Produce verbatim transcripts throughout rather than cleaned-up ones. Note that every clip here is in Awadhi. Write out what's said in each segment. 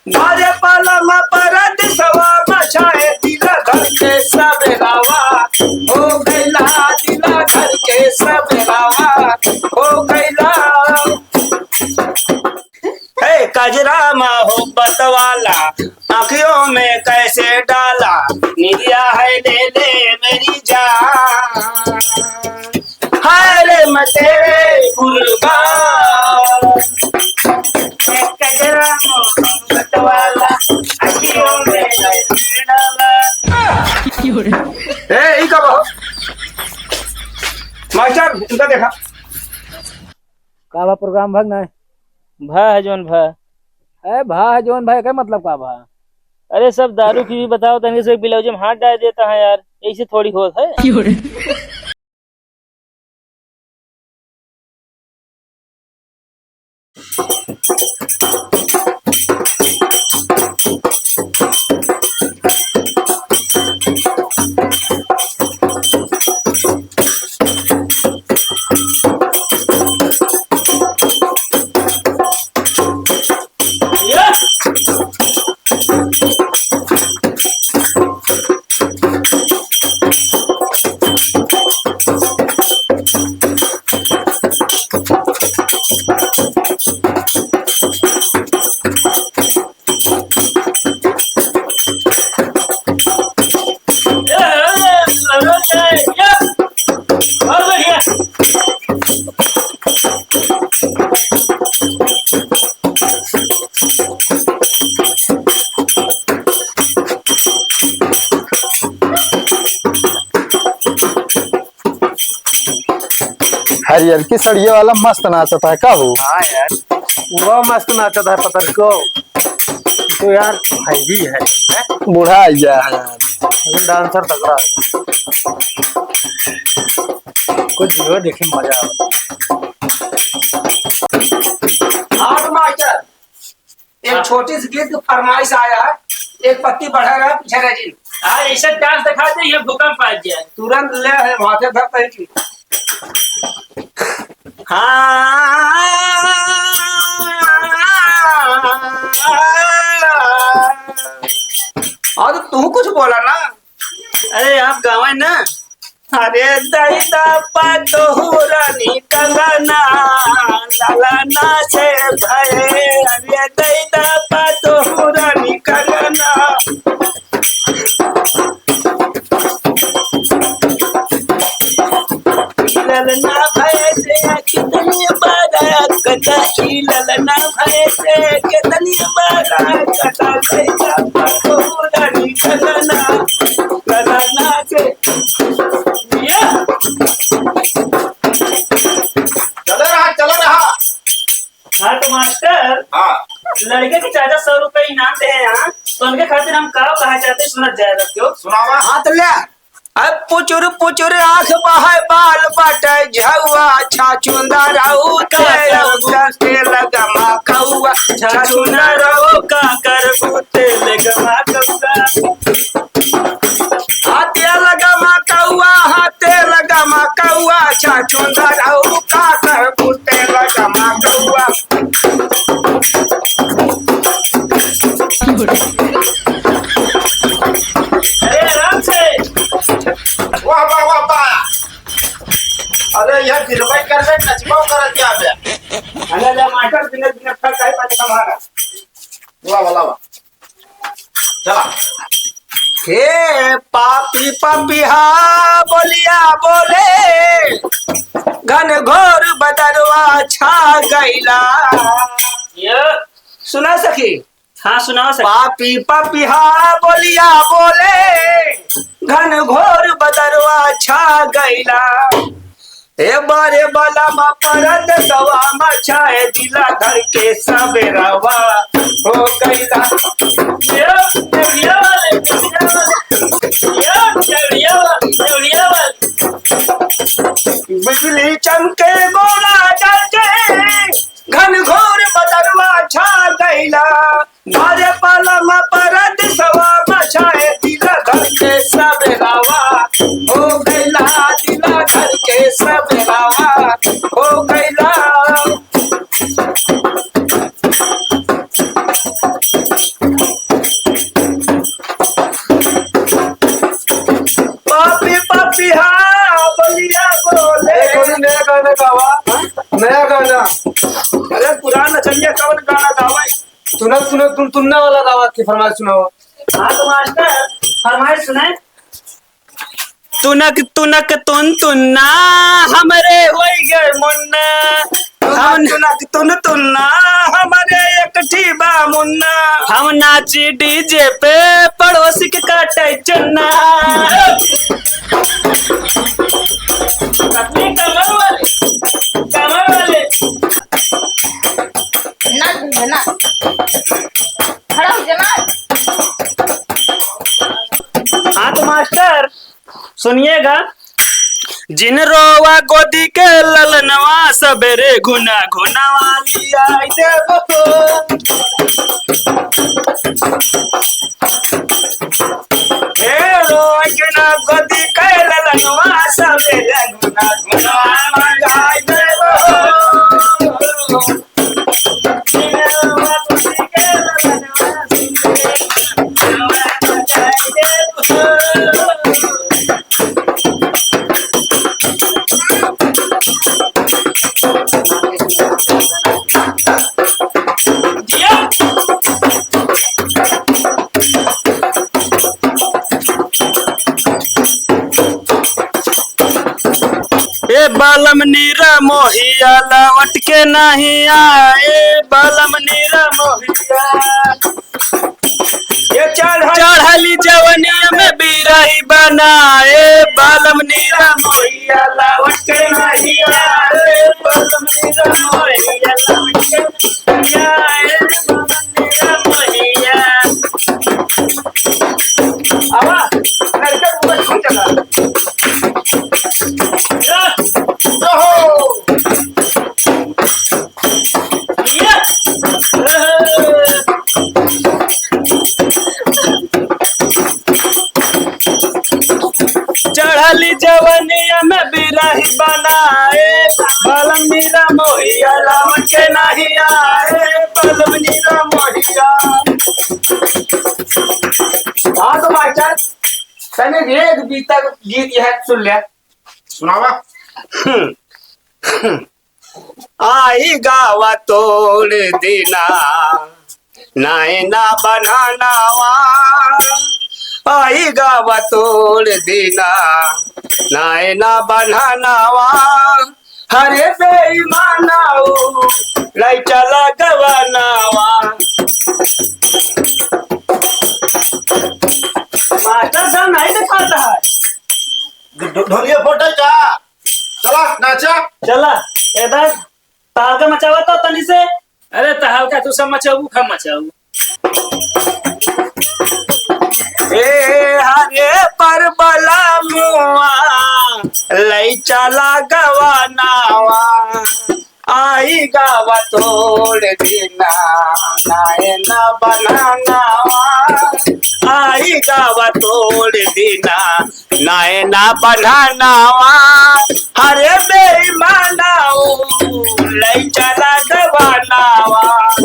बाजे पालम परदेसवा मचाए दिला घर के सबेरावा, हो गइला दिला घर के सबेरावा, हो गइला। हे कजरा मोहब्बत वाला, आँखियों में कैसे डाला, निदिया है ले ले मेरी जान। हाय रे मैं तेरे कुर्बान। एक कजरा मोहब्बत वाला, अखियों में डाला। ए, ई का बा? मास्टर, इनका देखा। का बा प्रोग्राम भग ना है? भा है जौन भा। ए, भा है जौन भा, एकर मतलब का भा? अरे, सब दारू पी पी बताओ, तनिक से ब्लाउज में हाथ डाल देता है यार, ऐसे थोड़ी होत है। हरियर की सड़िया वाला मस्त नाचत है का हो? हाँ यार, वो मस्त नाचत है पतर को। तो यार, भाई भी है, हैं? बूढ़ा आइया है यार। अभी डांसर तगड़ा है। कुछ भी हो, देखी मजा आवे। हाँ तो मास्टर, एक हाँ। छोटी सी गीत की फरमाइश आया है, एक पत्ती बढ़ा रहा, पीछे रह जी। हाँ, ऐसे डांस दिखा दे, ये भूकंप आ जाए। तुरंत ले है, माथे धर कहीं की। हाँ। और तू कुछ बोला ना। अरे, आप गावे ना। अरे दैदा पतोहू रानी कंगना, ललना से भये। अरे दैदा पतोहू रानी कंगना। ललना भये से कितनी बार कटाई, ललना भये से कितनी बार कटाई, दैदा पतोहू रानी कंगना, ललना से। या। चला रहा, चला रहा। हाँ तो मास्टर, हाँ। लड़के के चाचा सौ रुपए इनाम दे हैं यहाँ, तो उनके खातिर हम का कहा चाहते हैं, सुना जाएगा क्यों? सुनावा। हाँ तो ले। अब पुचुर पुचुर आँख बहाए बाल बाटे झौआ, छाछुंदर रहू का करबू? तेल गमा कौआ, छाछुंदर रहू का करबू तेल गमा कौआ। हाँ, तेल गमा कौआ, हाँ, तेल गमा कौआ, छाछुंदर रहू का करबू तेल गमा कौआ। अरे आराम से। वाह, वाह, वाह, वाह। अरे यार, गिरवाई कर दे, नचवाओ कर क्या बे? अरे ले मास्टर, बिना, बिना खा काहे पानी कमा रहा? वाह, वाह, वाह। चला। हे पापी पपिहा बोलिया बोले, घनघोर बदरवा छा गइला। ये सुना सखी? हाँ, सुनाओ सखी। पापी पपिहा बोलिया बोले, घनघोर बदरवा छा गइला। ए बारे बलमा परदेसवा मचाए दिला घर के सबेरवा हो गइला। यो, यो, यो, यो, यो, यो। बिजली चमके गोला जल के, घनघोर बदरवा छा गइला। बारे बलमा परदेसवा मचाए दिला घर के सबेरवा हो गइला, दिला घर के सबेरवा हो गइला। तुनक तुनक तुन तुन्ना वाला गावा के फरमाइश सुनावा। हाँ तो मास्टर, फरमाइश सुनाए। तुनक तुनक तुन तुन्ना, हमरे होई गए मुन्ना। हम तुनक तुनक तुन तुन्ना, हमरे एक ठी बा मुन्ना। हम नाची डीजे पे, पड़ोसी के काटे चुन्ना। अपने कमर वाले, कमर वाले। ना, ना। खड़ा हो जा ना। हाँ तो मास्टर, सुनिएगा। जिन रोवा गोदी के ललनवा, सबेरे घुना घुनवा लियाई देबो। ए रोवा के ना गोदी के ललनवा, सबेरे घुना घुनवा मंगाई देबो। ए बालम नीरा मोहिया लवट के नहीं आए, बालम नीरा मोहिया। ये चढ़- चढ़ली जवनिया में बिरही बनाए, बालम नीरा मोहिया लवट के नहीं आए, बालम नीरा मोहिया लवट के नहीं आए, बालम नीरा मोहिया। आवा, लड़का को छू चला। या, ओहो। या। चढ़ली जवनिया में बिरही बनाए, बलम नीरा मोहिया लवट के नहीं आए, बलम नीरा मोहिया। हाँ तो मास्टर, तने एक बीता गीत यह सुन ले। सुनावा। आई गावा तोड़ दीना, नाय ना बनानावा। आई गावा तोड़ दीना, नाय ना बनानावा। हरे बेईमानाऊ, लाई चला गवानावा। मास्टर साहब नहीं दिखाता है। ढो-, ढोलिया फोटे का? चला, नाचा। चला, इधर तहलका मचावा तो तनी से। अरे तहलका तू सब मचाऊ, हम मचाऊ। ए हरे परबला मुआ, लई चला गवानावा। आई गावा तोड़ दीना, नाय ना बनानावा। आई गावा तोड़ दीना, नाय ना बनानावा। हरे बेईमानाऊ, लई चला गवानावा।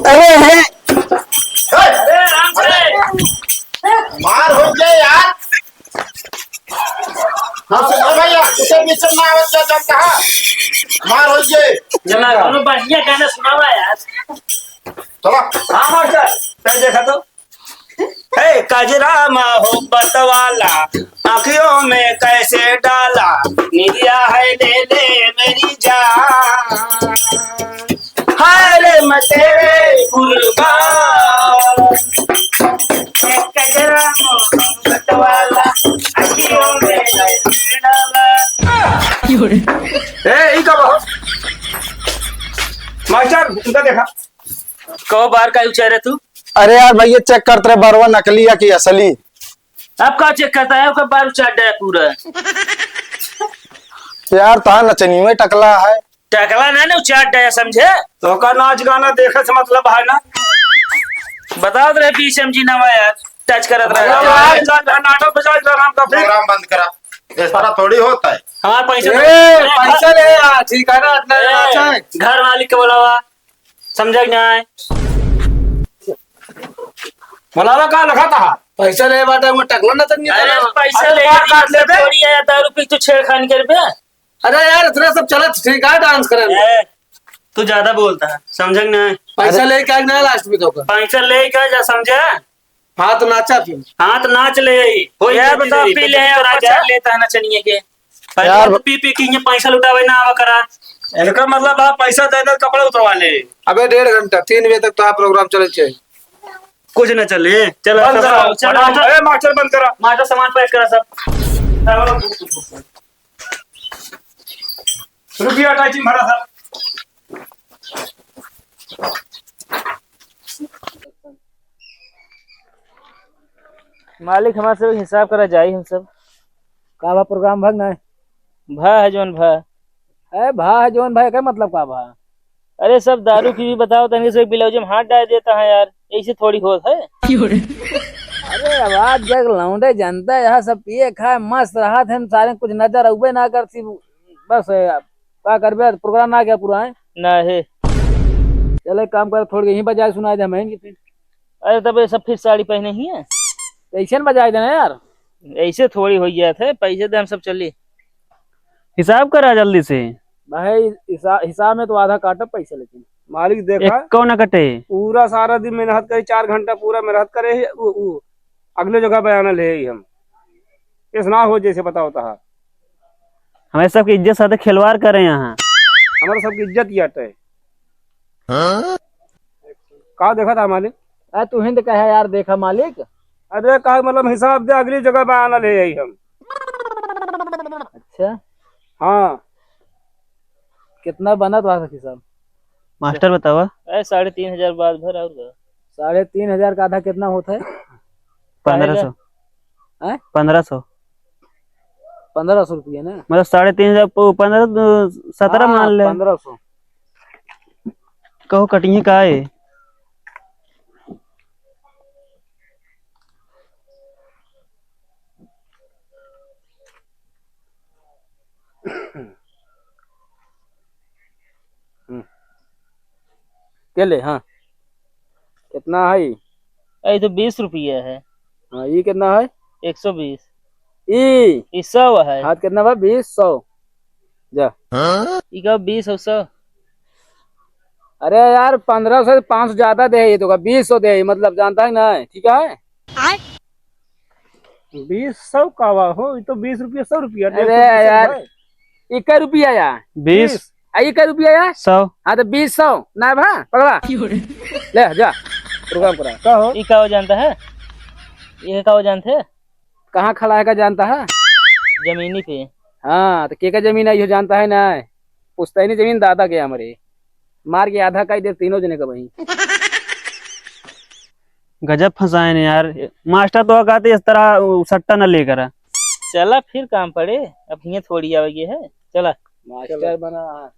अरे है। अरे, आराम से। मार हो गया यार। हाँ, सुनो भैया, उसे बीच में ना आवाज क्या जानता है? मार हो गया। जना, कोनो बढ़िया गाना सुनावा यार। चलो। हाँ, मास्टर, तब देखा तो। हे कजरा मोहब्बत वाला, आँखियों में कैसे डाला, निदिया है ले ले मेरी जान। हाय रे मैं तेरे कुर्बान। हे कजरा मोहब्बत वाला, आँखियों में कैसे डाला। ए, ई का बा? मास्टर, इनका देखा। कहो बार का उचारे तू? अरे यार भैया, चेक करत रहे बरवा नकली है कि असली। अब का चेक करता है? आपका बार उचार डे पूरा। यार, तहा नचनी में टकला है। टकला ना, ना उचार डे, समझे? तो का नाच गाना देखे से मतलब है ना? बताओ तो रहे, बीच एम जी नवा यार, टच करत रहे। अरे यार, चल, नाटक बजा, इधर हम का फिर। प्रोग्राम बंद करा। इस तरह थोड़ी होता है। हमारे पैसा ए, दे। पैसा ले यार, ठीक है ना, इतना ए, नाच है। घर मालिक के बुलावा। समझा कि नाय? मलावा का लखा था? पैसा ले बाटे, मैं टकला ना तंगी अरे, ना। पैसा अरे, ले बात काट लेबे। थोड़ी है, दारू पी तू छेड़खानी करबे। अरे यार, इतना सब चलत ठीक है, डांस करे में। ए, तू ज्यादा बोलता है, समझे कि नहीं? पैसा अरे। लेके आए ना लास्ट में तो का। पैसा लेके आ जा, समझे? हाँ, तो नाचा फिर। हाँ, तो नाच ले आई। हो यार, जाती बताओ, रही, पी तो ले, पी और ले। लेता है ना चनिए के। पहले यार, तो पी पी के ये पैसा लुटावे ना आवा करा। इनका मतलब आप पैसा दे दे, कपड़ा उतरवा ले। अबे, डेढ़ घंटा, तीन बजे तक तो आप प्रोग्राम चले चाहिए। कुछ ना चले, चलो, बंद सब, करा, सब, चलो, हटाओ। चलो। ए, मास्टर, बंद करा। मास्टर, सामान पैक करा सब। रुपया अटैची भरा था। मालिक, हमार सब हिसाब करा जाई हम सब। का बा प्रोग्राम भग ना है? भा है जौन भा। ए, भा है जौन भा, एकर मतलब का भा? अरे, सब दारू पी पी बताओ, तनी से ब्लाउज में हाथ डाल देता है यार, ऐसे थोड़ी होत है। क्यों रे? अरे, आवाज देख, लौंडे जनता यहाँ सब पिए खाए मस्त रहत है, सारे कुछ नजर अउबे ना करती। बस, ए, का करबे, प्रोग्राम ना क्या पूरा है? ना है। चले, काम कर, थोड़ी यहीं बजाए सुनाई दे हमें कि फिर। अरे, तब ये सब फिर साड़ी पहने ही है। तो ऐसे न बजाए देना यार। ऐसे थोड़ी हो गया थे, पैसे दे, हम सब चली। हिसाब करा जल्दी से। भाई, हिसा-, हिसाब में तो आधा काटब पैसा, लेकिन मालिक देखा, एक कौन कटे? पूरा सारा दिन मेहनत करे, चार घंटा पूरा मेहनत करे, उ, उ, अगले जगह बयाना ले आई हम। इस ना हो जैसे बताओ तहा। हमारे सबके इज्जत साथे खिलवाड़ करे यहाँ। हमारे सबके इज्जत ही हटे। हाँ? का देखा था मालिक? आ, तू हिंद कहे यार, देखा मालिक। अरे, का मतलब हिसाब दे, अगली जगह बयाना ले आई हम। अच्छा। हाँ। कितना बनत बा हिसाब? मास्टर बतावा। ए, साढ़े तीन हजार बाद भर और का? साढ़े तीन हजार का आधा कितना होता है? पन्द्रह सौ। हैं? पन्द्रह सौ। पन्द्रह सौ रुपया ना? मतलब साढ़े तीन हजार पो-, पन्द्रह, सत्रह हाँ, मान ले। पन्द्रह सौ। कहो कटिए का है? हम्म। के ले, हाँ। कितना है? ए, ई तो बीस रुपया है। हाँ, ई कितना है? एक सौ बीस। ई? ई सौ है। हाँ, तो कितना बा? बीस, सौ। जा। ई का बीस और सौ? अरे यार, पन्द्रह सौ से पाँच सौ ज्यादा दे, ये तो का बीस सौ दे, मतलब, जानता है ना, ठीक है? आय? बीस सौ का बा हो, ये तो बीस रुपया, सौ रुपया, अरे डेढ़ सौ रुपया यार, भाई। ई कै रुपया या? बीस। आ, ई कै रुपया या? सौ। हाँ, तो बीस सौ ना भा, पकड़ा। क्यों रे? ले, जा, प्रोग्राम करा। का हो? ई का हो जानता है? ये का हो जानते? कहाँ खड़ा है का जानता है? जमीनी पे। हाँ, तो के का जमीन है, यो जानता है ना? पुश्तैनी जमीन दादा के हमरे। मार के आधा काई दे तीनों जने का वहीं। गजब फंसाए ने यार। मास्टर तो कहते इस तरह उ, सट्टा न लेकर आ। चला फिर काम पड़े, अब हियाँ थोड़ी आवेगी है। चला। मास्टर बना।